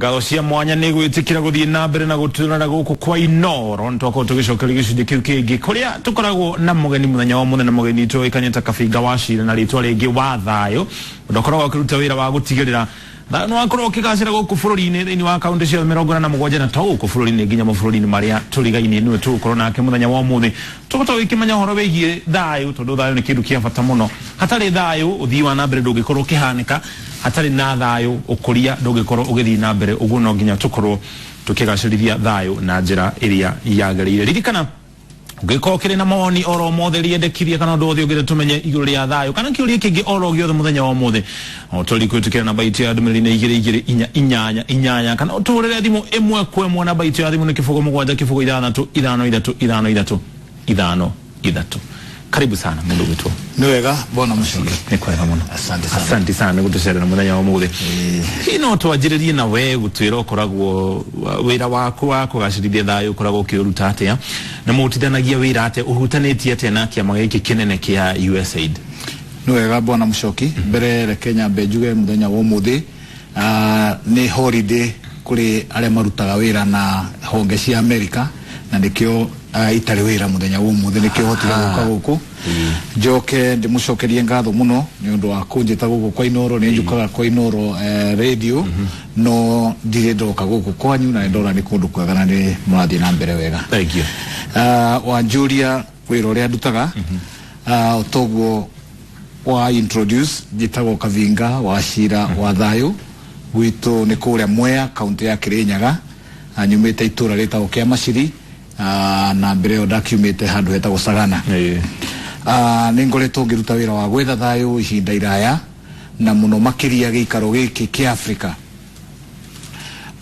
Ngatho cia mwanya nĩ gwĩtĩkĩra gũthiĩ na mbere na gũtũrora gũkũ kwa Inoro. Nĩ twakorwo tũgĩcokeria gĩcunjĩ kĩu kĩngĩ kũrĩa tũkoragwo na mũgeni mũthenya wa mũthenya, mũgeni witũ ũĩkaine ta Kabinga wa Cira na rĩtwa rĩngĩ wa Thayũ, ũndũ ũkoragwo akĩruta wĩra wa gũtigĩrĩra thayũ nĩ wakorwo ũkĩgacĩra gũkũ bũrũri-inĩ thĩinĩ wa kaunti ciothe 47, na to gũkũ bũrũri-inĩ nginya mabũrũri-inĩ marĩa tũrigainie. Nĩwe tũgũkorwo nake mũthenya wa ũmũthĩ, tũgũkorwo tũgĩkĩmenya ũhoro wĩgiĩ thayũ, tondũ thayũ nĩ kĩndũ kĩa bata mũno. Hatarĩ thayũ ũthii wa na mbere ndũngĩkorwo ũkĩhanĩka, hatarĩ na thayũ ũkũria ndũngĩkorwo ũgĩthiĩ na mbere. Ũguo no nginya tũkorwo tũkĩgacĩrithia thayũ na njĩra ĩrĩa yagĩrĩire. Ririkana, ũngĩkorwo ũkĩrĩ na mawoni oro mothe, rĩendekithia kana ũndũ wothe ũngĩenda tũmenye igũrũ rĩa thayũ kana kĩũria kĩngĩ oro gĩothe mũthenya wa ũmũthĩ, no tũri kũhĩtũkĩra namba itũ ya ndũmĩrĩri nĩ 22488, kana ũtũhũrĩre thimũ ĩmwe kwa ĩmwe. Namba itũ ya thimũ nĩ 07 0 6 5 3 5 3 5 3. Karibu sana, mũndũ gwitũ. Nĩ wega, bwana Mũcoki. Nĩ kwega mũno. Asante sana. Asante sana gũtũcerera mũthenya wa ũmũthĩ. Hihi no twanjĩrĩrie na we gũtwĩra ũkoragwo wĩra waku wa kũgacĩrithia thayũ ũkoragwo ũkĩũruta atĩa, na mũrutithanagia wĩra atĩa, ũhutanĩtie atĩa na kĩama gĩkĩ kĩnene kĩa USAID? Nĩ wega, bwana Mũcoki. Mbere reke nyambe njuge mũthenya wa ũmũthĩ nĩ holiday kũrĩ arĩa marutaga wĩra na honge cia Amerika, na nĩkĩo itarĩ wĩra mũthenya wa ũmũthĩ, nĩkĩo hotire gũka gũkũ. Njoke ndĩmũcokerie ngatho mũno nĩ ũndũ wa kũnjĩta gũkũ kwa Inoro. Nĩ njũkaga kwa Inoro radio, no ndirĩ ndoka gũkũ kwanyu, na nĩ ndona nĩ kũndũ kwega na nĩ mũrathiĩ na mbere wega. Thank you. Wanjũria wĩra ũrĩa ndutaga, toguo wa introduce, njĩtagwo Kavinga wa Cira wa Thayũ. Gwitũ nĩ kũrĩa Mwea, kaunti ya Kirinyaga. Nyumĩte itũra rĩtagwo Kĩamaciri, na mbere ĩyo ndakiumĩte handũ hetagwo Sagana. Nĩ ngoretwo ngĩruta wĩra wa gwetha thayũ ihinda iraya, na mũno makĩria gĩikaro gĩkĩ kĩa Afrika.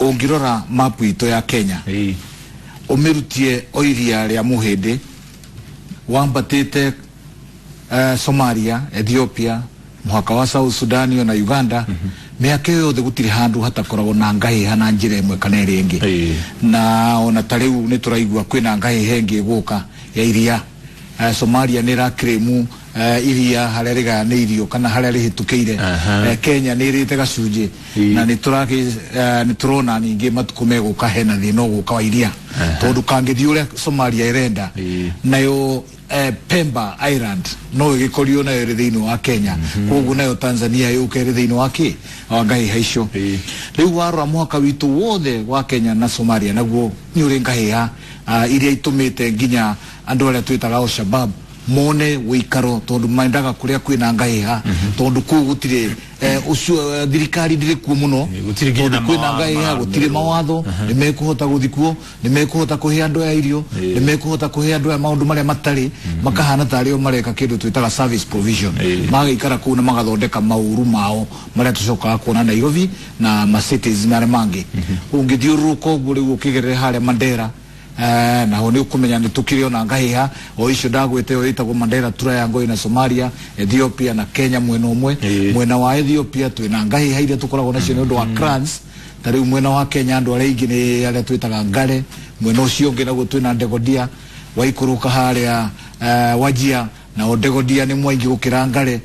Ũngĩrora mapu itũ ya Kenya, ũmĩrutie o iria rĩa Mũhĩndĩ, wambatĩte Somalia, Ethiopia, mũhaka wa South Sudan na Uganda, mĩaka ĩyo yothe gũtirĩ handũ hatakoragwo na ngahĩha na njĩra ĩmwe kana ĩrĩa ĩngĩ. Na ona ta rĩu nĩ tũraigua kwĩna ngahĩha ĩngĩ ĩgũka ya iria. Somalia nĩ ĩrakĩrĩmu iria harĩa rĩgayanĩirio kana harĩa rĩhĩtũkĩire. Kenya nĩ ĩrĩte gacunjĩ, na nĩ tũrona ningĩ matukũ megũka hena thĩna ũgũka wa iria, tondũ kangĩthiĩ ũrĩa Somalia ĩrenda, nayo Pemba Island no ĩgĩkorio nayo ĩrĩ thĩinĩ wa Kenya, koguo nayo Tanzania yũke ĩrĩ thĩinĩ wa kĩ wa ngahĩha icio. Rĩu warora mũhaka witũ wothe wa Kenya na Somalia, naguo nĩ ũrĩ ngahĩha iria itũmĩte nginya andũ arĩa twĩtaga Al-Shabaab mone wĩikaro, tondũ mendaga kũrĩa kwĩna ngahĩha, tondũ kũu gũtirĩ ũcio thirikari ndĩrĩ kuo mũno. Gũtirĩ nginya tondũ na kwĩna ngahĩha, gũtirĩ mawatho, nĩ mekũhota gũthiĩ kuo, nĩ mekũhota kũhe andũ aya irio, nĩ mekũhota kũhe andũ aya maũndũ marĩa matarĩ, makahana tarĩ o mareka kĩndũ twĩtaga service provision. Magaikara kũu na magathondeka maũru mao marĩa tũcokaga kuona Nairobi na ma cities marĩa mangĩ. Ũngĩthiũrũrũka ũguo rĩu ũkĩgerere harĩa Mandera, naho nĩ ũkũmenya nĩ tũkĩrĩ ona ngahĩha o icio ndagwĩte, ĩyo ĩtagwo Mandera Triangle na Somalia, Ethiopia na Kenya mwena ũmwe. Mwena wa Ethiopia twĩna ngahĩha iria tũkoragwo nacio nĩ ũndũ wa clans. Ta rĩu mwena wa Kenya andũ arĩa aingĩ nĩ arĩa twĩtaga Ngare, mwena ũcio ũngĩ naguo twĩna Ndegodia. Waikũrũka harĩa Wajia, nao Ndegodia nĩ mwaingĩ gũkĩra Ngare.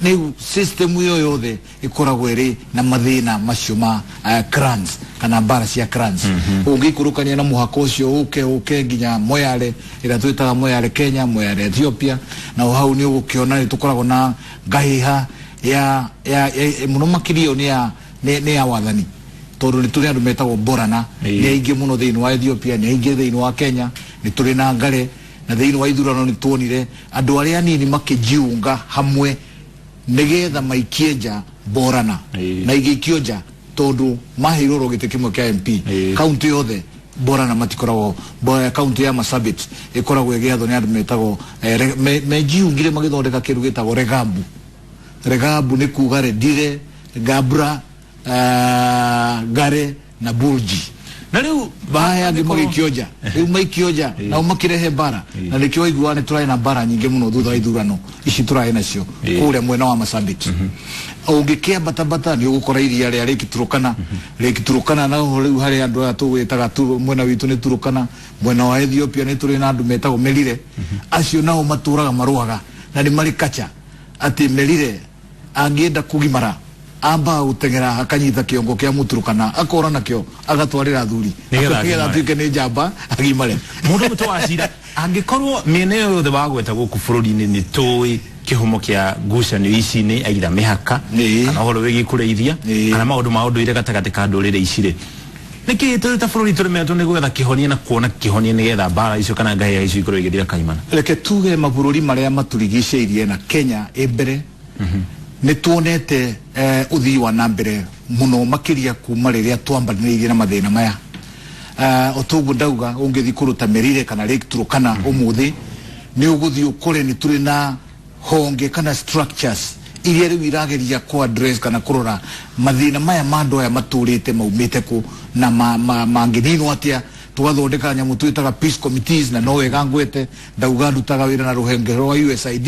Rĩu system ĩyo yothe ĩkoragwo ĩrĩ na mathĩna macio ma clans kana mbara cia clans. Ũngĩikũrũkania na mũhaka ũcio ũke ũke nginya Moyale, ĩrĩa twĩtaga Moyale Kenya, Moyale Ethiopia, na o hau nĩ ũgũkĩona nĩ tũkoragwo na ngahĩha ya mũno makĩria ĩyo nĩ ya wathani, tondũ nĩ tũrĩ andũ metagwo Borana, nĩ aingĩ mũno thĩinĩ wa Ethiopia, nĩ aingĩ thĩinĩ wa Kenya. Nĩ tũrĩ na Ngare, na thĩinĩ wa ithurano nĩ tuonire andũ arĩa anini makĩjiunga hamwe nĩgetha maikie nja Borana, na igĩikio nja tondũ maheirwo oro gĩtĩ kĩmwe kĩa MP. Kaunti yothe Borana matikoragwo. Kaunti ya Marsabit ĩkoragwo ĩgĩathwo nĩ andũ metagwo mejiungire magĩthondeka kĩndũ gĩtagwo Regambu. Regambu nĩ kuga Rendire, Gabra, Gare na Bulji. Na rĩu baya angĩ magĩikio nja, rĩu maikio nja nao makĩrehe mbara, na nĩkĩo waiguaga nĩ tũrarĩ na mbara nyingĩ mũno thutha wa ithurano ici tũrarĩ nacio kũrĩa mwena wa Marsabit. Ũngĩkĩambatabata nĩ ũgũkora iria rĩa Lake Turkana. Lake Turkana naho rĩu harĩ andũ aya tũgwĩtaga mwena witũ nĩ Turkana, mwena wa Ethiopia nĩ tũrĩ na andũ metagwo Merire. Acio nao matũraga marũaga na nĩ marĩ kacha atĩ Merire angĩenda kũgimara. Ambaga gũteng'era akanyita kĩongo kĩa Mũturukana akora nakĩo agatwarĩra athuri Nĩgetha nĩgetha agimare. atuĩke nĩ njamba agimare. Mũndũ ũmwe wacira angĩkorwo mĩena ĩyo yothe wagweta gũkũ bũrũri-inĩ nĩ tũĩ kĩhumo kĩa ngucanio ici nĩ aitha mĩhaka kana ũhoro wĩgiĩ kũrĩithia kana maũndũ ma ũndũire gatagatĩ ka ndũrĩrĩ ici rĩ, nĩkĩ tũrĩ ta bũrũri tũremetwo nĩ gwetha kĩhonia na kuona kĩhonia nĩgetha mbara icio kana ngahĩha icio ikorwo igĩthira kaimana? Reke tuge mabũrũri marĩa matũrigicĩirie na Kenya ĩ mbere nĩ tuonete ũthii wa na mbere mũno makĩria kuma rĩrĩa twambanĩrĩirie na mathĩna maya. O toguo ndauga ũngĩthiĩ kũndũ ta Merire kana Lake Turkana ũmũthĩ nĩ ũgũthiĩ ũkore nĩ tũrĩ na honge kana structures iria rĩu irageria ku address kana kũrora mathĩna maya ma andũ aya matũrĩte maumĩte kũ na mangĩninwo atĩa. Tugathondeka nyamũ twĩtaga peace committees, na no wega ngwete ndauga ndutaga wĩra na rũhonge rwa USAID,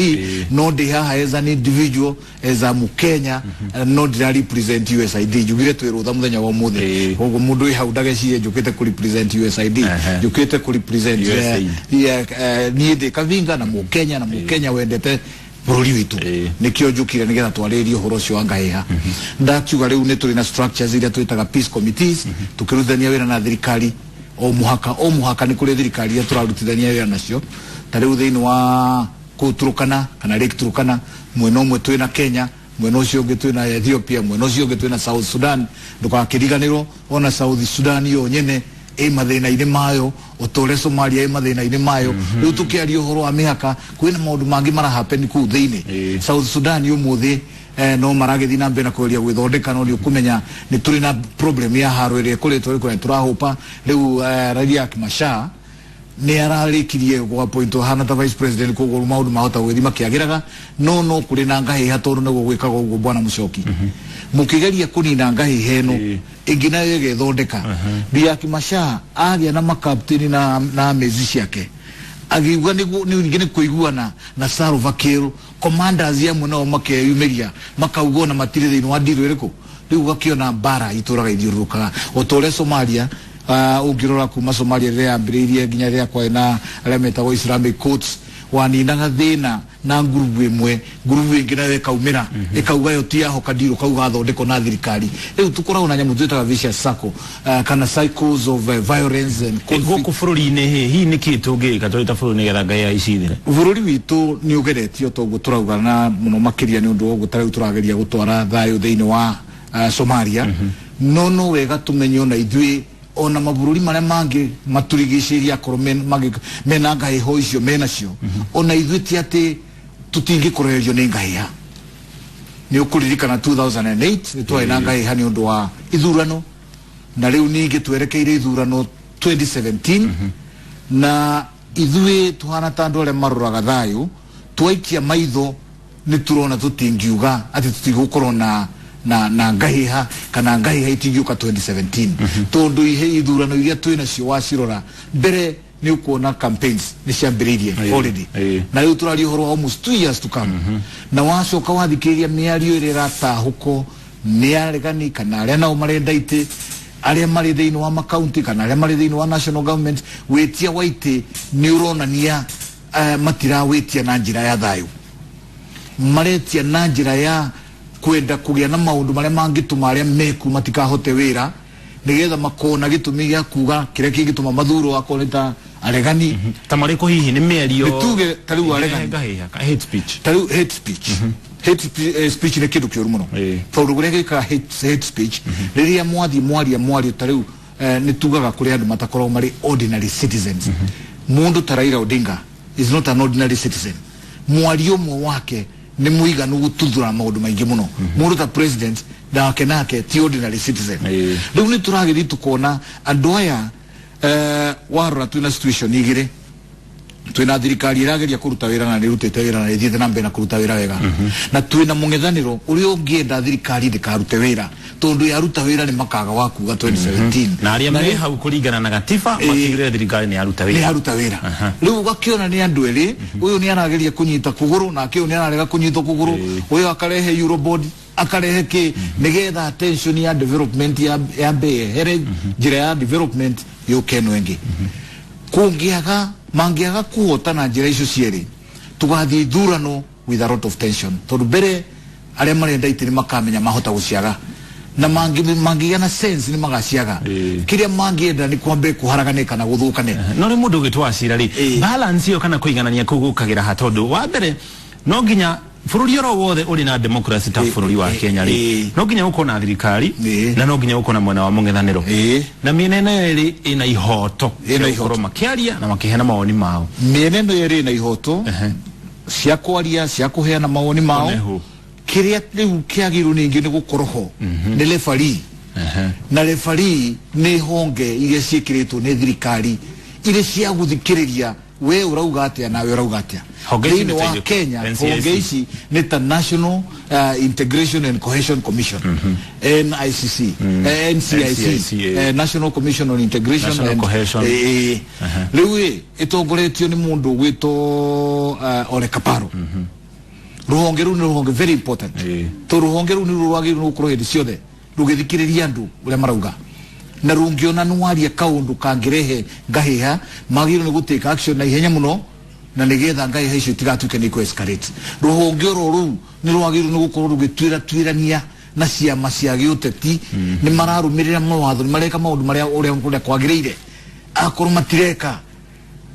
no ndĩ haha as an individual, as a Mukenya, no ndĩra represent USAID. Njugire twĩ rũtha mũthenya wa ũmũthĩ, koguo mũndũ wĩ hau ndagecirie njũkĩte kũ represent USAID, njũkĩte kũ represent USAID. Niĩ ndĩ Kavinga na Mukenya na Mukenya wendete bũrũri witũ, nĩkĩo njũkire nĩgetha twarĩrie ũhoro ũcio wa ngahĩha. Ndakiuga rĩu nĩ tũrĩ na structures iria twĩtaga peace committees, tũkĩrutithania wĩra na thirikari. O mũhaka o mũhaka nĩ kũrĩ thirikari iria tũrarutithania wĩra nacio, ta rĩu thĩinĩ wa kũu Turkana kana Lake Turkana, mwena ũmwe twĩna Kenya, mwena ũcio ũngĩ twĩna Ethiopia, mwena ũcio ũngĩ twĩna South Sudan. Ndũgakĩriganĩrwo ona South Sudan yo nyene ĩ mathĩna-inĩ mayo, o ta ũrĩa Somalia ĩ mathĩna-inĩ mayo. Rĩu tũkĩaria ũhoro wa mĩhaka kwĩna maũndũ mangĩ marahappen kũu thĩinĩ. South Sudan ũmũthĩ no maragĩthiĩ na mbere na kũgeria gwĩthondeka, no nĩ ũkũmenya nĩ tũrĩ na problem ya haro ĩrĩa ĩkoretwo ĩrĩ tũrahũpa rĩu. Riek Machar nĩ ararĩkirie gwa hana ta vice president, koguo maũndũ mahota gũgĩthiĩ makĩagĩraga, no kũrĩ na ngahĩha tondũ nĩguo gwĩkaga ũguo bwana Mũcoki. Mũkĩgeria kũnina ngahĩha ĩno ĩngĩ nayo ĩgethondeka. Riek Machar agĩa na makapteni na mezi ciake agiuga nĩguo ningĩ nĩ kũiguana na Salva Kiir, commanders amwe nao makeyumĩria makauga ona matirĩ thĩinĩ wa deal ĩrĩkũ. Rĩu ũgakĩona mbara itũraga ithiũrũrũkaga o ta ũrĩa Somalia, ũngĩrora kuma Somalia rĩrĩa yambĩrĩirie nginya rĩrĩa kwarĩ na arĩa metagwo Islamic Courts, waninaga thĩna na ngurubu ĩmwe, ngurubu ĩngĩ nayo ĩkaumĩra ĩkauga yo ti yahoka deal kau gathondekwo na thirikari. Rĩu tũkoragwo na nyamũ twĩtaga vicious circle, kana cycles of violence and conflict. Gũkũ bũrũri-inĩ hihi nĩkĩ tũngĩka tũrĩ ta bũrũri nĩgetha ngahĩha ici ithire? Bũrũri witũ nĩ ũgeretio toguo tũrauga na mũno makĩria nĩ ũndũ wa ũguo ta rĩu tũrageria gũtwara thayũ thĩinĩ wa Somalia, no wega tũmenye ona ithuĩ ona mabũrũri marĩa mangĩ matũrigicĩirie akorwo mena ngahĩha icio menacio, ona ithuĩ ti atĩ tũtingĩkorererio nĩ ngahĩha. Nĩ ũkũririkana 2008 nĩ twarĩ na ngahĩha nĩ ũndũ wa ithurano, na rĩu ningĩ twerekeire ithurano 2017, na ithuĩ tuhana ta andũ arĩa maroraga thayũ twaikia maitho nĩ turona tũtingiuga atĩ tũtigũkorwo na ngahĩha kana ngahĩha itingiũka 2017, tondũ ihe ithurano iria twĩnacio wacirora mbere nĩ ũkuona campaigns nĩ ciambĩrĩirie already, na rĩu tũraria ũhoro wa almost 2 years to come. Na wacoka wathikĩrĩria mĩario ĩrĩa ĩratahũko nĩ aregani kana arĩa nao marenda itĩ, arĩa marĩ thĩinĩ wa makaunti kana arĩa marĩ thĩinĩ wa national government, wĩtia wa itĩ nĩ ũronania matirawĩtia na njĩra ya thayũ, maretia na njĩra ya kwenda kũgĩa na maũndũ marĩa mangĩtũma arĩa meku matikahote wĩra, nĩgetha makona gĩtũmi gĩa kuga kĩrĩa kĩngĩtũma mathurwo akorwo nĩ ta aregani. Ta marĩkũ hihi nĩ mĩario? Nĩ tuge ta rĩu aregani. Ngahĩha hate speech. Ta rĩu hate speech, hate speech nĩ kĩndũ kĩũru mũno, tondũ kũrĩa gĩkaga hate speech rĩrĩa mwathiĩ mwaria mwario ta rĩu nĩ tugaga kũrĩ andũ matakoragwo marĩ ordinary citizens. Mũndũ ta Raila Odinga is not an ordinary citizen. Mwario ũmwe wake nĩ mũiganu gũtuthũra maũndũ maingĩ mũno. Mũndũ ta president nake ti ordinary citizen. Rĩu nĩ tũragĩthiĩ tũkona andũ aya, warora twĩna situation igĩrĩ: twĩna thirikari ĩrageria kũruta wĩra na nĩrutĩte wĩra na ĩthiĩte na mbere na kũruta wĩra wega, na twĩna mũng'ethanĩro ũrĩa ũngĩenda thirikari ndĩkarute wĩra, tondũ yaruta wĩra nĩ makaga wa kuga 2017. Na arĩa me hau kũringana na gatiba matigĩrĩre thirikari nĩ yaruta nĩ wĩra. Yaruta wĩra. Rĩu ũgakĩona nĩ andũ erĩ, ũyũ nĩ arageria kũnyita kũgũrũ nake ũyũ nĩ ararega kũnyitwo kũgũrũ, ũyũ akarehe eurobond akarehe kĩ nĩgetha attention ya development yambe yehere, njĩra ya development yũke ĩno ĩngĩ. Kũngĩaga mangĩaga kũhotana njĩra icio cierĩ, tũgathiĩ ithurano with a lot of tension, tondũ mbere Arĩa marenda itĩ nĩ makamenya mahota gũciaga na mangĩgĩa na sense nĩ magaciaga. Kĩrĩa mangĩenda nĩ kwambe kũharagane kana gũthũkane. No rĩ mũndũ ũgĩtwa cira rĩ, balance ĩyo kana kũiganania kũu gũkagĩra ha, tondũ wa mbere no nginya bũrũri oro wothe ũrĩ na democracy ta bũrũri wa Kenya rĩ, no nginya gũkorwo na thirikari na no nginya gũkorwo na mwena wa mũng'ethanĩro, na mĩena ĩno yerĩ ĩna ihoto cia gũkorwo makĩaria na makĩheana mawoni mao. Mĩena ĩno yerĩ ĩna ihoto cia kwaria, cia kũheana mawoni mao. Kĩrĩa rĩu kĩagĩrĩirwo ningĩ nĩ gũkorwo ho nĩ referee, na referee nĩ honge iria ciĩkĩrĩtwo nĩ thirikari iria cia gũthikĩrĩria we ũrauga atĩa nawe ũrauga atĩa. Thĩinĩ wa Kenya honge ici nĩ ta National Integration and Cohesion Commission, NICC, NCIC, National Commission on Integration and Cohesion. Rĩu ĩ ĩtongoretio nĩ mũndũ ũgwĩtwo Ole Kaparo. Ruhonge rũu nĩ ruhonge very important, to ruhonge rũu nĩ rwagĩrĩirwo gũkorwo hĩndĩ ciothe rũgĩthikĩrĩria andũ ũrĩa marauga, na rũngĩona nĩwaria kaũndũ kangĩrehe ngahĩha magĩrĩirwo nĩ gũtake action na ihenya mũno, na nĩgetha ngahĩha icio itigatuĩke nĩ ikũ-escalate. Rũhonge oro rũu nĩ rwagĩrĩirwo nĩ gũkorwo rũgĩtuĩra-tuĩrania na ciama cia gĩũteti, nĩ mararũmĩrĩra mawatho, nĩ mareka maũndũ marĩa ũrĩa kwagĩrĩire. Akorwo matireka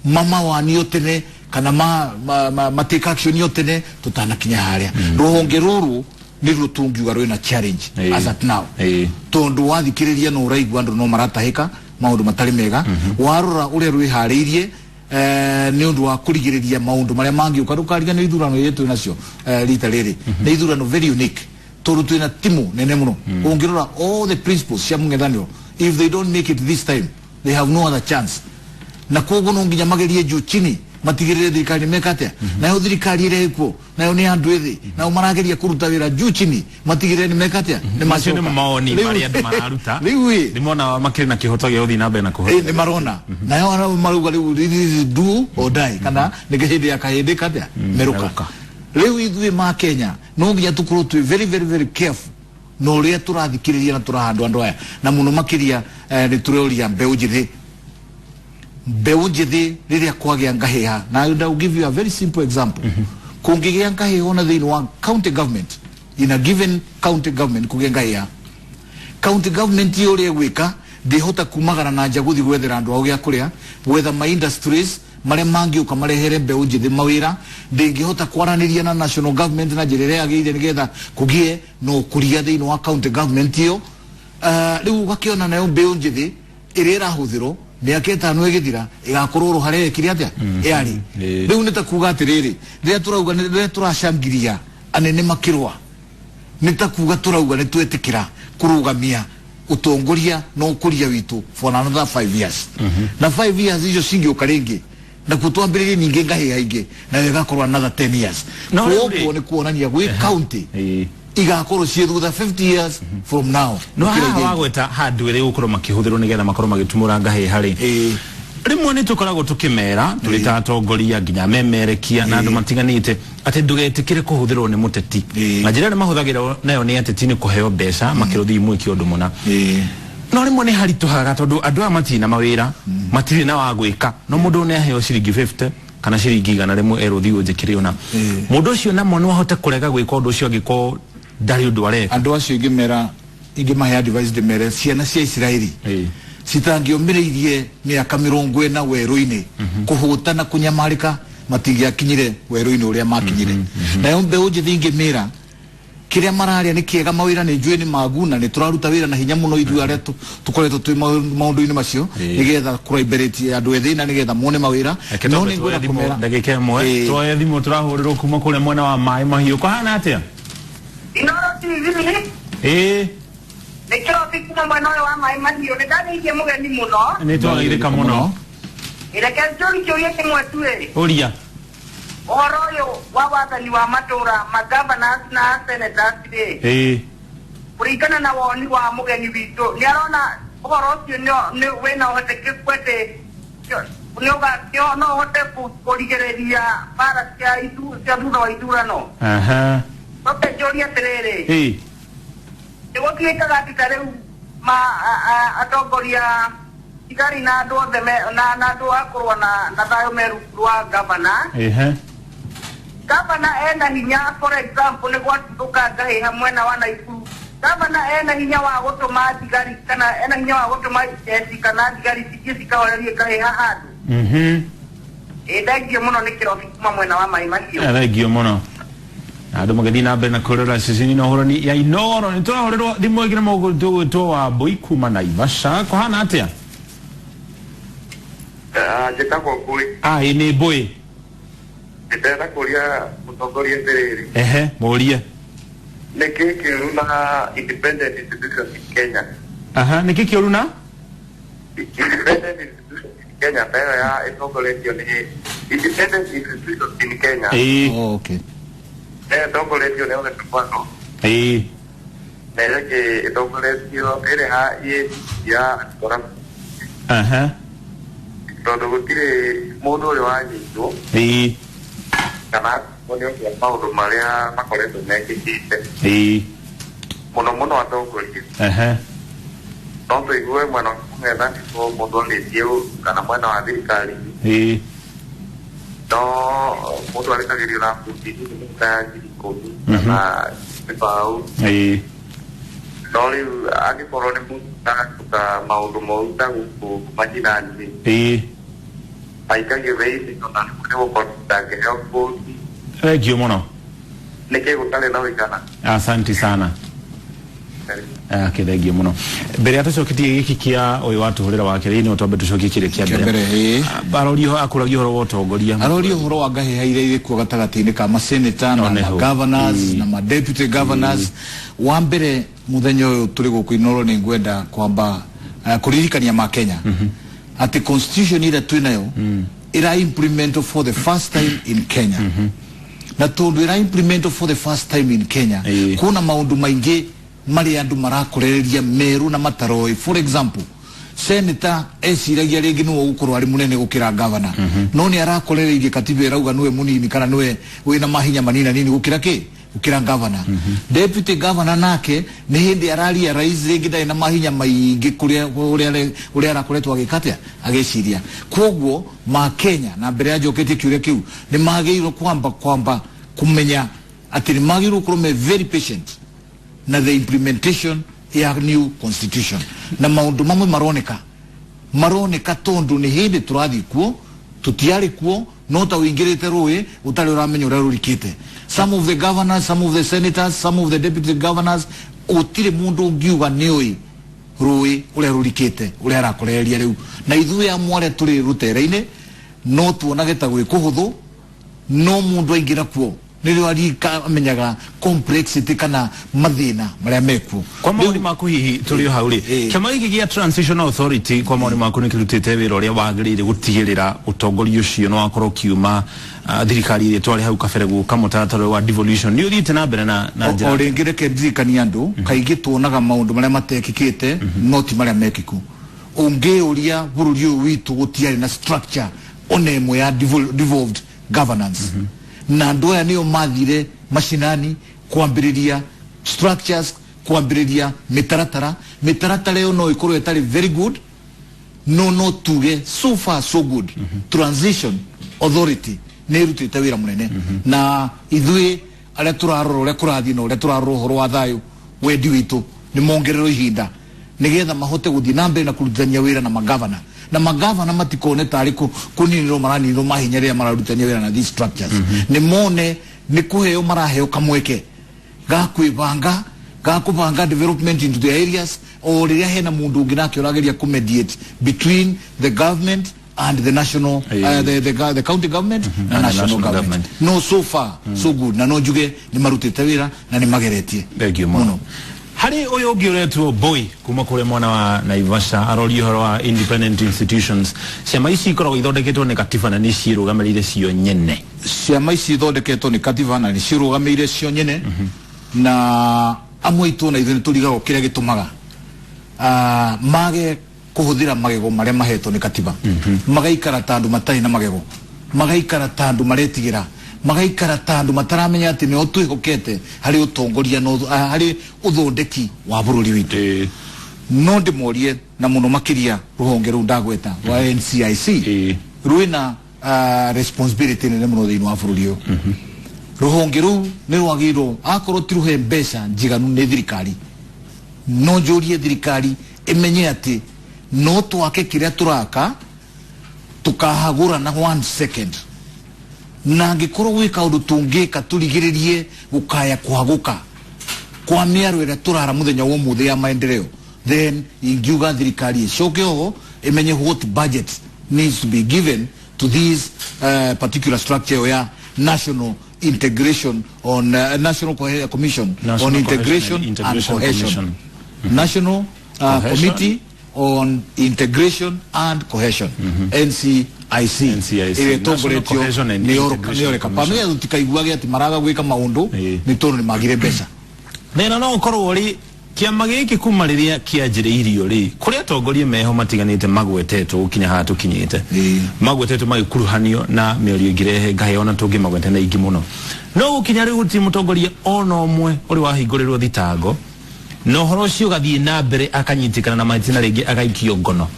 mamawanio tene kana ma take action yo tene tutanakinya haria. Ruhonge ruru ni rutungiuga rwina challenge as at now, tondu wathikiriria no uraigua andu no maratahika maundu matari mega. Warora uria rwihariirie ni undu wa kurigiriria maundu maria mangiuka. Ndukarigane ithurano iria twĩ nacio rita riri ni ithurano very unique, tondu twina timu nene muno. Ungirora all the principles cia mung'ethaniro, if they don't make it this time they have no other chance, na koguo no nginya magerie juu chini matigirire thirikari meka atia. Nayo thirikari ĩrĩa ĩkuo nayo nĩ andũ ethĩ, nao marageria kũruta wĩra juu chini matigirire nĩ meka atia. Nĩ macio nĩ mawoni marĩa andũ mararuta. Rĩu nĩ mona makĩrĩ na kĩhoto gĩa gũthiĩ na mbere na kũhota. Nĩ marona nayo arĩa marauga rĩu this is do or die, kana nĩ hĩndĩ ya kahĩndĩ katia merũka. Rĩu ithuĩ ma Kenya no nginya tũkorwo twĩ very very very careful na ũrĩa tũrathikĩrĩria na tũrahandwo andũ aya, na mũno makĩria nĩ tũroria mbeũ njĩthĩ. Mbeũ njĩthĩ rĩrĩa kwagĩa ngahĩha, na I will give you a very simple example. Kũngĩgĩa ngahĩha ona thĩinĩ wa county government, in a given county government kũgĩa ngahĩha, county government ĩyo ũrĩa ĩgwĩka ndĩhota kumagara na nja gũthiĩ gwethera andũ ao gĩa kũrĩa, gwetha ma industries marĩa mangĩũka marehere mbeũ njĩthĩ mawĩra, ndĩngĩhota kwaranĩria na national government na njĩra ĩrĩa yagĩrĩire nĩgetha kũgĩe na ũkũria thĩinĩ wa county government ĩyo. Rĩu ũgakĩona nayo mbeũ njĩthĩ ĩrĩa ĩrahũthĩrwo mĩaka 5 ĩgĩthira ĩgakorwo oro harĩa ĩkire atĩa ĩarĩ. Rĩu nĩ ta kuga atĩrĩrĩ, rĩrĩa tũrauga rĩrĩa tũracangiria anene makĩrũa, nĩ ta kuga tũrauga nĩ twetĩkĩra kũrũgamia ũtongoria na ũkũria witũ for another 5 years. Na 5 years icio cingĩũka rĩngĩ nakuo twambĩrĩrie ningĩ ngahĩha ingĩ, nayo ĩgakorwo another 10 years. Koguo nĩ kuonania gwĩ county igakorwo ciĩ thutha 50 years from now. No haha wagweta handũ ĩrĩa gũkorwo makĩhũthĩrwo nĩgetha makorwo magĩtumũra ngahĩha rĩ, rĩmwe nĩ tũkoragwo tũkĩmera tũrĩ ta atongoria nginya memerekia na andũ matiganĩte atĩ ndũgetĩkĩre kũhũthĩrwo nĩ mũteti. Na njĩra ĩrĩa mahũthagĩrwo nayo nĩ ateti nĩ kũheo mbeca makĩrwo thiĩ mwĩke ũndũ mũna. No rĩmwe nĩ haritũhaga tondũ andũ aya matirĩ na mawĩra, matirĩ na wa gwĩka, no mũndũ nĩ aheo ciringi 50 kana ciringi 100 rĩmwe erwo thiĩ ũnjĩkĩre ũna. Mũndũ ũcio namo no ahote kũrega gwĩka ũndũ ũcio angĩkorwo ndarĩ ũndũ areka. Andũ acio ingĩmera, ingĩmahe advice ndĩmere ciana cia Isiraeli citangĩũmĩrĩirie mĩaka 40 werũ-inĩ kũhũta na kũnyamarĩka, matingĩakinyire werũ-inĩ ũrĩa makinyire. Nayo mbeũ njĩthĩ ingĩmĩra kĩrĩa mararia nĩ kĩega, mawĩra nĩ njũĩ nĩ magu na nĩ tũraruta wĩra na hinya mũno ithuĩ arĩa tũkoretwo twĩ maũndũ-inĩ macio nĩgetha kũraiberate andũ ethĩ na nĩgetha mone mawĩra. No nĩ ngwenda kũmera ndagĩka ĩmwe tuoye thimũ tũrahũrĩrwo kuma kũrĩa mwena wa Maĩ Mahiũ. Kũhana atĩa? Inoro TV. Nĩ kĩrobi kuma mwena ũyũ wa Maĩ Mahiũ. Nĩ ndageithie mũgeni mũno. Nĩ twageithĩka mũno. Reke njũrie kĩũria kĩmwe tu ĩ. Ũria. Ũhoro ũyũ wa wathani wa matũra, ma governors na senators rĩ, kũringana na woni wa mũgeni witũ, nĩ arona ũhoro ũcio nĩ wĩna ũhotekeku atĩ no ũhote kũrigĩrĩria mbara cia thutha wa ithurano. Coke njũrie atĩrĩrĩ, nĩ gũtuĩkaga atĩ ta rĩu atongoria thigari na andũ othe na andũ a kũrũa na thayũ me rungu rwa gavana, Gavana ena hinya, for example, nĩ gwatuthũka ngahĩha mwena wa Naikuru, gavana ena hinya wa gũtũma thigari kana ena hinya wa gũtũma jeshi kana thigari cithiĩ cikahorerie ngahĩha handũ? Ĩ, thengio mũno, nĩ Kĩrobi kuma mwena wa Maĩ Mahiũ. Thengio mũno. Andũ magĩthiĩ na mbere na kwĩrora ceceni na ũhũrani ya Inoro, nĩ tũrahũrĩrwo thimũ ĩngĩ na mũndũ ũgwĩtwo wa Mbũi kuma Naivasha. Kũhana atĩa? Njĩtagwo Ngũĩ. Ah, ĩ, nĩ Mbũi. Ndĩrenda kũria mũtongoria atĩrĩrĩ. Ehe, mũrie. Nĩ kĩĩ kĩũru na independent institutions in Kenya? Aha, nĩ kĩ kĩũru na Independent institutions in Kenya, ta ĩyo ya ĩtongoretio nĩ independent institutions in Kenya? Oh, okay. Ĩyo ĩtongoretio nĩ Ole Tupano na ĩyo ĩngĩ ĩtongoretio ĩrĩ ha ya corruption. Tondũ gũtirĩ mũndũ ũrĩ wanyitwo kana nĩ ũndũ wa maũndũ marĩa makoretwo mekĩkĩte, mũno mũno atongoria. No tũigue mwena wa mũng'ethanĩro mũndũ arĩtie kana mwena wa thirikari, no mũndũ arĩkagĩrio na bundi nini, mĩhuko ya 10,000 kana gĩbaũ. No rĩu angĩkorwo nĩ mũndũ ũraruta maũndũ moru ta gũkũ mashinani, aikagio thĩinĩ ona nĩ gũkorwo ndangĩheo bũndi. Thengio mũno. Nĩkĩ gũtarĩ na ũigana? Asante sana. Okay, thengio mũno. Mbere ya tũcoketie gĩkĩ kĩa ũyũ watũhũrĩra wa kerĩ, no twambe tũcokie kĩrĩa kĩa Kĩa mbere. mbere, ĩĩ. Arorio, akũragia ũhoro wa ũtongoria. Aroria ũhoro wa ngahĩha iria irĩ kuo gatagatĩ-inĩ ka maseneta na Oneho. ma-governors na ma-deputy governors. Wa mbere, mũthenya ũyũ tũrĩ gũkũ Inoro, nĩ ngwenda kwamba kũririkania ma Kenya atĩ constitution ĩrĩa twĩ nayo ĩra implement for the first time in Kenya, na tondũ ĩra implement for the first time in Kenya, kuna maũndũ maingĩ marĩa andũ marakorereria merũ na mataroĩ. For example, senator eciragia rĩngĩ nĩwe ũgũkorwo arĩ mũnene gũkĩra governor, no nĩ arakorereirie katiba ĩrauga nĩwe mũnini kana nĩwe wĩna mahinya manini nini gũkĩra kĩ, gũkĩra governor. Deputy governor nake nĩ hĩndĩ araria rais rĩngĩ ndarĩ na mahinya maingĩ kũrĩa ũrĩa arakoretwo agĩka atĩa, agĩciria. Koguo ma Kenya, na mbere ya njoketie kĩũria kĩu, nĩ magĩrĩirwo kwamba kũmenya atĩ nĩ magĩrĩirwo gũkorwo me very patient na the implementation ya new constitution, na maũndũ mamwe maroneka tondu nĩ hĩndĩ tũrathiĩ kuo, tũtiarĩ kuo, no ta ũingĩrĩte rũĩ ũtarĩ ũramenya ũrĩa rũrikĩte. Some of the governors, some of the senators, some of the deputy governors, gũtirĩ mũndũ ũngiuga nĩũĩ rũĩ ũrĩa rũrikĩte ũrĩa arakorereria rĩu. Na ithuĩ amwe arĩa tũrĩ rũtere-inĩ no tuonage ta gwĩ kũhũthũ, no mũndũ aingĩra kuo nĩrĩo arika amenyaga complexity kana mathĩna marĩa mekuo. Kwa maoni maku, hihi tũrĩ o hau rĩ, kĩama gĩkĩ gĩa Transitional Authority, kwa maoni maku, nĩ kĩrutĩte wĩra ũrĩa wagĩrĩire gũtigĩrĩra ũtongoria ũcio nĩ wakorwo ũkiuma thirikari ĩrĩa twarĩ hau kabere gũka mũtaratara wa devolution nĩ ũthiĩte na mbere na O njĩra? rĩngĩ reke ndirikanie andũ, kaingĩ tuonaga maũndũ marĩa matekĩkĩte no ti marĩa mekĩku. Ũngĩũria, bũrũri ũyũ witũ gũtiarĩ na structure ona ĩmwe ya devolved governance, na andũ aya nĩo mathire mashinani kwambĩrĩria structures, kwambĩrĩria mĩtaratara. Mĩtaratara ĩyo no ĩkorwo ĩtarĩ very good, no tuge so far so good. Transition Authority nĩ ĩrutĩte wĩra mũnene, na ithuĩ arĩa tũrarora ũrĩa kũrathiĩ na ũrĩa tũrarora ũhoro wa thayũ, wendi witũ nĩ mongererwo ihinda nĩgetha mahote gũthiĩ na mbere na kũrutithania wĩra na magavana, na magavana matikone tarĩ kũninĩrwo maraninĩrwo mahinya rĩrĩa mararutithania wĩra na these structures. Nĩ mone nĩ kũheo maraheo kamweke ga kwĩbanga, ga kũbanga development into the areas, o rĩrĩa hena mũndũ ũngĩ nake ũrageria kũ mediate between the government and the national, the county government na And the national national government. government. No, so far so good, na no njuge nĩ marutĩte wĩra na nĩ mageretie. Thengio mũno. Harĩ ũyũ ũngĩ ũretwo Boy kuma kũrĩa mwena wa Naivasha, aroria ũhoro wa independent institutions. Ciama ici ikoragwo ithondeketwo nĩ katiba na nĩ ciĩrũgamĩrĩire cio nyene? Ciama ici ithondeketwo nĩ katiba na nĩ ciĩrũgamĩire cio nyene, na amwe aitũ na ithuĩ nĩ tũrigagwo kĩrĩa gĩtũmaga mage kũhũthĩra magego marĩa mahetwo nĩ katiba, magaikara ta andũ matarĩ na magego, magaikara ta andũ maretigĩra, magaikara ta andũ mataramenya atĩ nĩo twĩhokete harĩ ũtongoria na harĩ ũthondeki wa bũrũri witũ. No ndĩmorie, na mũno makĩria rũhonge rũu ndagweta rwa NCIC, rwĩna responsibility nene mũno thĩinĩ wa bũrũri ũyũ. Ruhonge rũu nĩ rwagĩrĩirwo akorwo ti rũhe mbeca njiganu nĩ thirikari, no njũrie thirikari ĩmenye atĩ no twake kĩrĩa tũraka tukahagũra na 1 second, na angĩkorwo gwĩ kaũndũ tũngĩka tũrigĩrĩrie gũkaya kũhagũka kwa mĩario ĩrĩa tũrara mũthenya wa ũmũthĩ ya maendeleo, then ingiuga thirikari ĩcoke oho ĩmenye what budget needs to be given to this particular structure ya National Integration on National Commission National on Integration Integration and Cohesion. Commission. National Cohesion. Committee on Integration and Cohesion, NCIC, NCIC, ĩrĩa National ĩtongoretio Cohesion and nĩ Integration Oreka. Commission. Pamela tũtikaiguage atĩ maraga gwĩka maũndũ nĩ tondũ nĩ magire mbeca. Thĩna no ũkorwo ũrĩ kĩama gĩkĩ kuma rĩrĩa kĩanjĩrĩirio rĩ, kũrĩ atongoria meho matiganĩte magwetetwo gũkinya haha tũkinyĩte, magwetetwo magĩkuruhanio na mĩario ĩngĩrehe ngahe ona tũngĩmagwete na ingĩ mũno, no gũkinya rĩu gũtirĩ mũtongoria ona ũmwe ũrĩ wahingũrĩrwo thitango, na ũhoro ũcio ũgathiĩ na mbere akanyitĩkana na matina rĩngĩ agaikio ngono.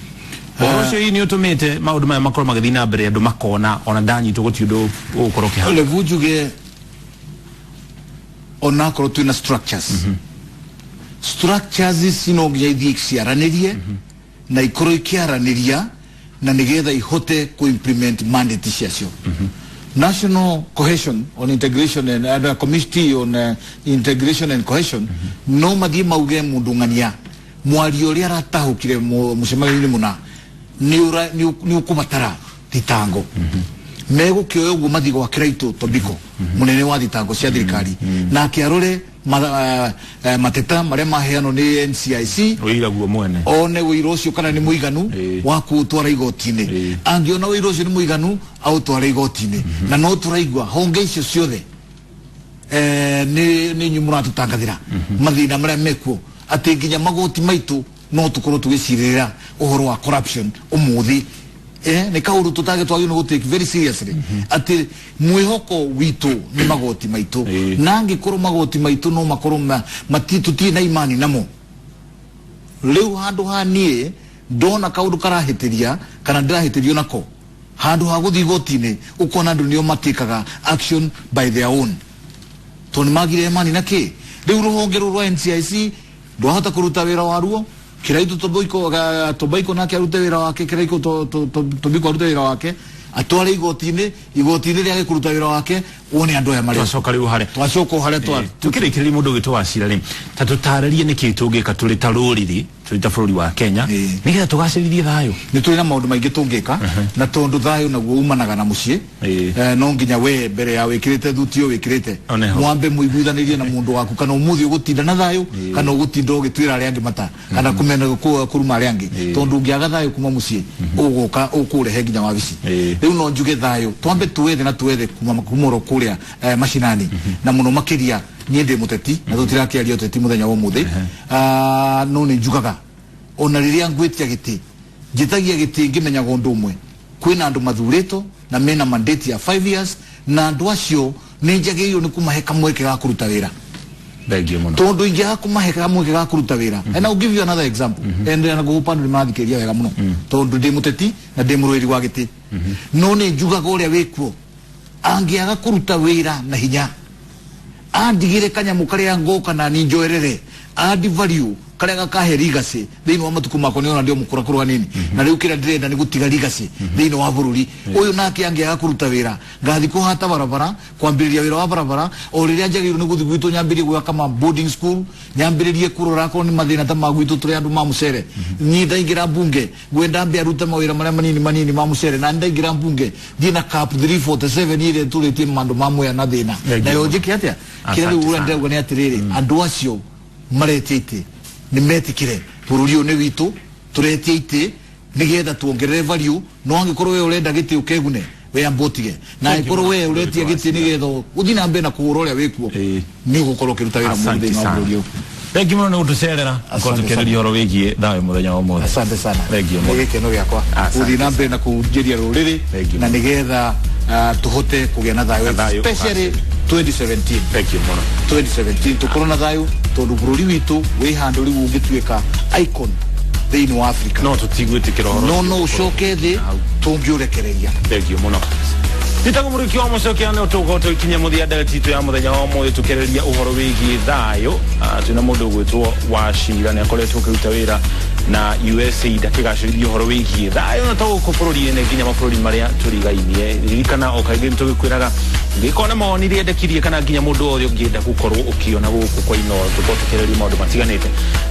Ũhoro ũcio hihi nĩ ũtũmĩte maũndũ maya makorwo magĩthiĩ na mbere, andũ makona ona ndanyitwo gũtirĩ ũndũ ũgũkorwo ũkĩhana. Levu njuge onakorwo twĩna structures, structures ici no nginya ithiĩ ciaranĩrie na ikorwo ikĩaranĩria na nĩgetha ihote kũ-implement mandate ciacio. National Cohesion on Integration and Committee on Integration and Cohesion no mathiĩ mauge mũndũ ng'ania mwario ũrĩa aratahũkire mũcemanio-inĩ mũna nĩ ũkũbatara thitango. Megũkĩoya ũguo mathiĩ gwa Kiraitũ Tobiko mũnene wa thitango cia thirikari, nake arore mateta marĩa maheanwo nĩ NCIC, ũira guo mwene one ũira ũcio kana nĩ mũiganu wa kũũtwara igoti-inĩ. Angĩona ũira ũcio nĩ mũiganu aũtware igoti-inĩ. Na no tũraigua honge icio ciothe nĩ inyuĩ mũratũtangathĩra mathĩna marĩa mekuo, atĩ nginya magoti maitũ no tũkorwo tũgĩcirĩrĩra ũhoro wa corruption ũmũthĩ. Nĩ kaũndũ tũtagĩ twagĩrĩirwo nĩ gũ-take very seriously atĩ mwĩhoko witũ nĩ magoti maitũ, na angĩkorwo magoti maitũ no makorwo tũtirĩ na imani namo. Rĩu handũ ha niĩ ndona kaũndũ karahĩtĩria kana ndĩrahĩtĩrio nako, handũ ha gũthiĩ igoti-inĩ ũkona andũ nĩo matĩkaga action by their own, tondũ nĩ magire imani na kĩ. Rĩu rũhonge rũrũ rwa NCIC ndwahota kũruta wĩra waruo, Kiraitũ Tobiko nake arute wĩra wake, Kiraitũ Tobiko arute wĩra wake, atware igoti-inĩ, igoti-inĩ rĩage kũruta wĩra wake, wone andũ aya marĩa twacoka rĩu harĩa twacoka harĩa twarĩ. Tũkĩrĩkĩrĩria mũndũ ũgĩtwo Wachira rĩ, ta tũtarĩrie nĩkĩ tũngĩka tũrĩ ta rũrĩrĩ, tũrĩ ta bũrũri wa Kenya, nĩgetha tũgacĩrithie thayũ. Nĩ tũrĩ na maũndũ maingĩ tũngĩka, na tondũ thayũ naguo umanaga na mũciĩ, no nginya we mbere ya wĩkĩrĩte thuti ũyũ wĩkĩrĩte mwambe mũiguithanĩrie na mũndũ waku, kana ũmũthĩ ũgũtinda na thayũ kana ũgũtinda ũgĩtuĩra arĩa angĩ mata kana kũmena kũruma arĩa angĩ, tondũ ũngĩaga thayũ kuma mũciĩ ũgũka ũkũrehe nginya wabici. Rĩu no njuge thayũ twambe tuwethe na tuwethe kuma oro kũrĩa macinani, na mũno makĩria niĩ ndĩ mũteti na tũtirakĩaria ũteti mũthenya wa ũmũthĩ, no nĩ njugaga ona rĩrĩa ngwĩtia gĩtĩ njĩtagia gĩtĩ ngĩmenyaga ũndũ ũmwe, kwĩna andũ mathurĩtwo na mena mandate ya 5 years, na andũ acio nĩ njagĩrĩirwo nĩ kũmahe kamweke ga kũruta wĩra. Tondũ ingĩaga kũmahe kamweke ga kũruta wĩra, and I'll give you another example, and ngũhũpa andũ nĩ marathikĩrĩria wega mũno, tondũ ndĩ mũteti na ndĩ mũrũĩri wa gĩtĩ, no nĩ njugaga ũrĩa wĩkuo angĩaga kũruta wĩra na hinya andigire kanyamũ karĩa ngoka na ni njoerere add value karĩa gakahe legacy thĩinĩ wa matukũ makwa, nĩona ndio mũkũra kũrũga nini, na rĩu kĩrĩa ndĩrenda nĩ gũtiga legacy thĩinĩ wa bũrũri ũyũ. Nake angĩaga kũruta wĩra ngathi kũhata barabara, kwambĩrĩria wĩra wa barabara o rĩrĩa njagĩrĩirwo nĩ gũthiĩ gwitũ nyambĩrĩrie gwaka ma boarding school, nyambĩrĩrie kũrora akorwo nĩ mathĩna ta ma gwitũ tũrĩ andũ ma mũcere. Niĩ ndaingĩra mbunge ngwenda mbe arute mawĩra marĩa manini manini ma mũcere, na ndaingĩra mbunge thiĩ na cap 347 ĩrĩa ĩtũrĩtie mandũ ma Mwea na thĩna nayo njĩke atĩa. Kĩrĩa rĩu ũrĩa ndĩrauga nĩ atĩrĩrĩ, andũ acio maretia itĩ nĩ metĩkĩre bũrũri ũyũ nĩ witũ, tũretia itĩ nĩgetha tuongerere value, no angĩkorwo we ũrenda gĩtĩ ũkegune we amba ũtige, na angĩkorwo we ũretia gĩtĩ nĩgetha ũthiĩ na mbere na kũhũra ũrĩa wĩkuo, nĩ ũgũkorwo ũkĩruta wĩra mũru thĩinĩ wa bũrũri ũyũ. Thank you mũno nĩ gũtũcerera korwo tũkĩarĩria ũhoro wĩgiĩ thayũ mũthenya wa ũmũthĩ. Asante sana, Thank you nĩ gĩkeno gĩakwa gũthiĩ na mbere na kũhunjĩria rũrĩrĩ na nĩgetha tũhote kũgĩa na thayũ, especially 2017. Thank you mũno. 2017 tũkorwo na thayũ, tondũ bũrũri witũ wĩ handũ rĩu ũngĩtuĩka icon thĩinĩ wa Africa, no tũtigwĩtĩkĩra ũhoro no ũcoke thĩ tũngĩũrekereria. Thank you mũno. Njĩtagwo Mũrĩki wa Mũcokia, nĩ tũgũkorwo tũgĩkinyia mũthia ndereti itũ ya mũthenya wa ũmũthĩ, tũkĩarĩrĩria ũhoro wĩgiĩ thayũ. Twĩna mũndũ ũgwĩtwo Wachira, nĩ akoretwo akĩruta wĩra na USAID akĩgacĩrithia ũhoro wĩgiĩ thayũ na to gũkũ bũrũri-inĩ, nginya mabũrũri marĩa tũrigainie. Ririkana o kaingĩ nĩtũgĩkwĩraga ngĩkorwo na mawoni rĩendekirie kana nginya mũndũ wothe ũngĩenda gũkorwo ũkĩona gũkũ kwa Inooro tũkorwo tũkĩarĩrĩria maũndũ matiganĩte,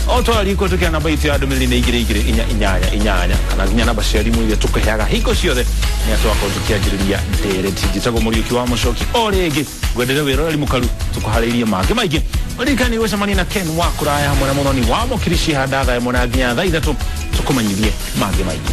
o twararikwo tũkĩra namba itũ ya ndũmĩrĩri nĩ 22488 kana nginya namba cia thimũ iria tũkũheaga hingo ciothe nĩ twakorwo tũkĩanjĩrĩria ndereti. Njĩtagwo Mũriũki wa Mũcoki, o rĩngĩ ngwendere wĩroreri mũkaru, tũkũharĩirie mangĩ maingĩ. Ririkani gũcemania na Ken wa kũraya hamwe na Mũthoni wa Mũkirici handa thaa 1 na nginya thaa 3 tũkũmenyithie mangĩ maingĩ.